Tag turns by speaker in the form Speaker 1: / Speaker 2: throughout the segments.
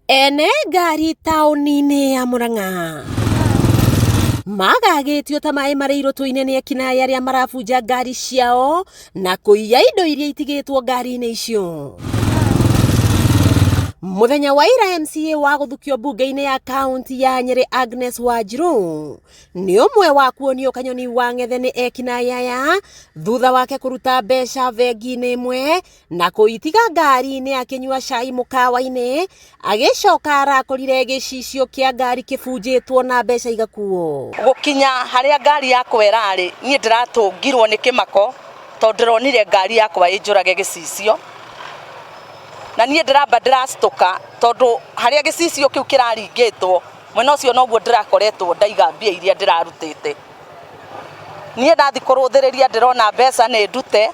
Speaker 1: Ene ngari taũni-inĩ ya Murang'a magagĩtio ta maĩ marĩ irũtũ-inĩ nĩ ekinaĩ arĩa marabunja ngari ciao na kũiya indo iria itigĩtwo ngari-inĩ icio. Mũthenya wa ira MCA wa gũthukio mbunge-inĩ ya kaunti ya Nyĩrĩ Agnes Wanjiru nĩ ũmwe wa kuonio kanyoni wa ng'ethe nĩ ekinaĩ aya thutha wake kũruta mbeca bengi-inĩ ĩmwe na kũitiga ngari-inĩ akĩnyua cai mũkawa-inĩ agĩcoka arakorire gĩcicio kĩa ngari kĩbunjĩtwo na mbeca igakuo.
Speaker 2: Gũkinya harĩa ngari yakwa ĩrarĩ, niĩ ndĩratũngirwo nĩ kĩmako tondũ ndĩronire ngari yakwa ĩnjũrage gĩcicio. Na niĩ ndĩramba ndĩracitũka tondũ harĩa gĩcicio kĩu kĩraringĩtwo, mwena ũcio noguo ndĩrakoretwo ndaiga mbia iria ndĩrarutĩte. Niĩ ndathiĩ kũrũthĩrĩria ndĩrona mbeca nĩ ndute.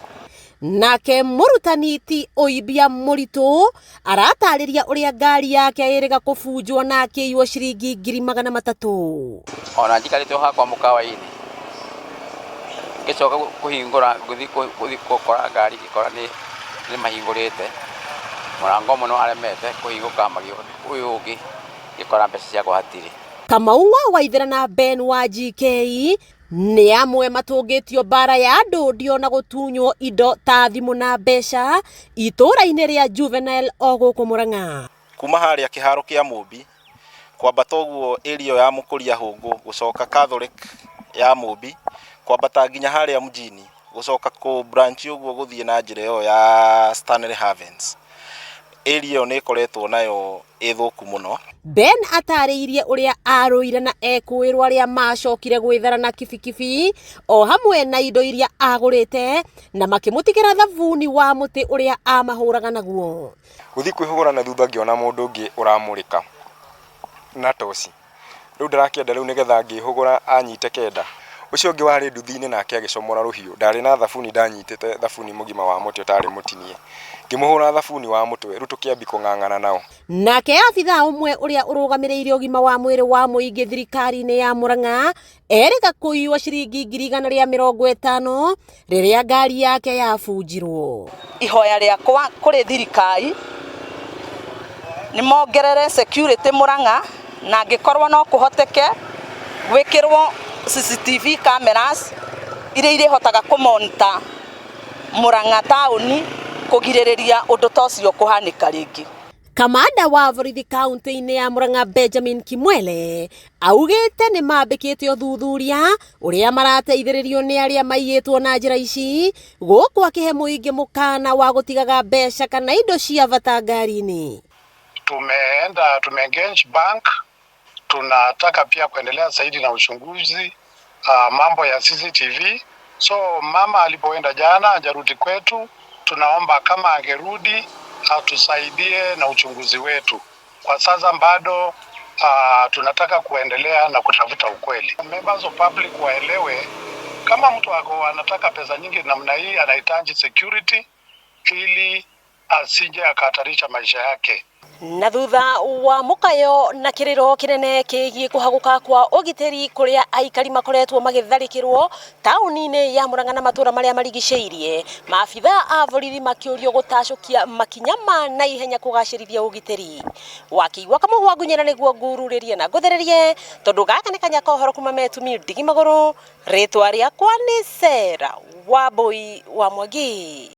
Speaker 1: Nake mũrutani ti ũimbia mũritũ aratarĩria ũrĩa ngari yake ĩrĩga kũbunjwo na akĩiywo ciringi 300,000.
Speaker 3: Ona njikarĩte o hakwa mũkawa-inĩ ngĩcoka kũhingũra ngũthiĩ gũkora ngari ngĩkora nĩ mahingũrĩte mũrango ũmwe nĩ waremete kũhingũka ũyũ ũngĩ ngĩkora mbeca ciakwa hatirĩ.
Speaker 1: Kamau wa Waithera na Ben wa GK nĩ amwe matũngĩtio mbara ya ndũndio na gũtunywo indo ta thimũ na mbeca itũũra-inĩ rĩa Juvenile o gũkũ Murang'a.
Speaker 4: Kuma harĩa kĩharo kĩa Mũmbi kwambata ũguo area ya Mũkũria Hũngũ gũcoka Catholic ya Mũmbi kwambata nginya harĩa mjini gũcoka kũ branch ũguo gũthiĩ na njĩra ĩyo ya Stanley Havens. Area ĩyo nĩ ĩkoretwo nayo ĩ thũku mũno.
Speaker 1: Ben atarĩirie ũrĩa arũire na ekũĩrwo arĩa macokire gwĩthara na kibikibi o hamwe na indo iria agũrĩte na makĩmũtigĩra thabuni wa mũtĩ ũrĩa amahũraga naguo.
Speaker 5: Gũthiĩ kwĩhũgũra na thutha ngĩona mũndũ ũngĩ ũramũrĩka na toci. Rĩu ndarakĩenda rĩu nĩgetha ngĩhũgũra anyite kenda. Ũcio ũngĩ warĩ nduthi-inĩ nake agĩcomora rũhiũ. Ndarĩ na thabuni ndanyitĩte thabuni mũgima wa mũtĩ ũtarĩ mũtinie. Ngĩmũhũra thabuni wa mũtwe rĩu tũkĩambia kũng'ang'ana nao.
Speaker 1: Nake abithaa ũmwe ũrĩa ũrũgamĩrĩire ũgima wa mwĩrĩ wa mũingĩ thirikari-inĩ ya Murang'a erĩga kũiywo ciringi 150,000 rĩrĩa ngari yake yabunjirwo.
Speaker 2: Ihoya rĩakwa kũrĩ thirikari nĩ mongerere security Murang'a na angĩkorwo no kũhoteke gwĩkĩrwo CCTV cameras iria irĩhotaga kũmonitor Murang'a taũni kũgirĩrĩria ũndũ ta ũcio kũhanĩka rĩngĩ.
Speaker 1: Kamanda wa borithi kaunti-inĩ ya Murang'a Benjamin Kimwele augĩte nĩ mambĩkĩte ũthuthuria ũrĩa marateithĩrĩrio nĩ arĩa maiyĩtwo na njĩra ici gũkũ akĩhe mũingĩ mũkana wa gũtigaga mbeca kana indo cia bata ngari-inĩ.
Speaker 6: Tumeenda tumeengage bank, tunataka pia kuendelea zaidi na uchunguzi mambo ya CCTV. So mama alipoenda jana hajarudi kwetu, tunaomba kama angerudi atusaidie na uchunguzi wetu. Kwa sasa bado tunataka kuendelea na kutafuta ukweli. Members of public waelewe kama mtu ako anataka pesa nyingi namna hii anahitaji security ili asije akahatarisha maisha yake.
Speaker 1: Na thutha wa mukayo na kiriro kinene kigie kuhaguka kwa ugitiri kuria aikari makoretwo magitharikirwo tauni-ini ya Murang'a na matura maria marigiceirie, maabitha a borithi makiurio gutacukia makinya ma naihenya kugacirithia ugitiri. Wakĩigua kamũhwa ngunyĩra nĩguo ngururĩrie na ngũthererie tondu gaka nĩ kanya ka ũhoro kuma metumi ndigi magũrũ. Rĩtwa rĩakwa nĩ Sarah Wambui wa Mwangi.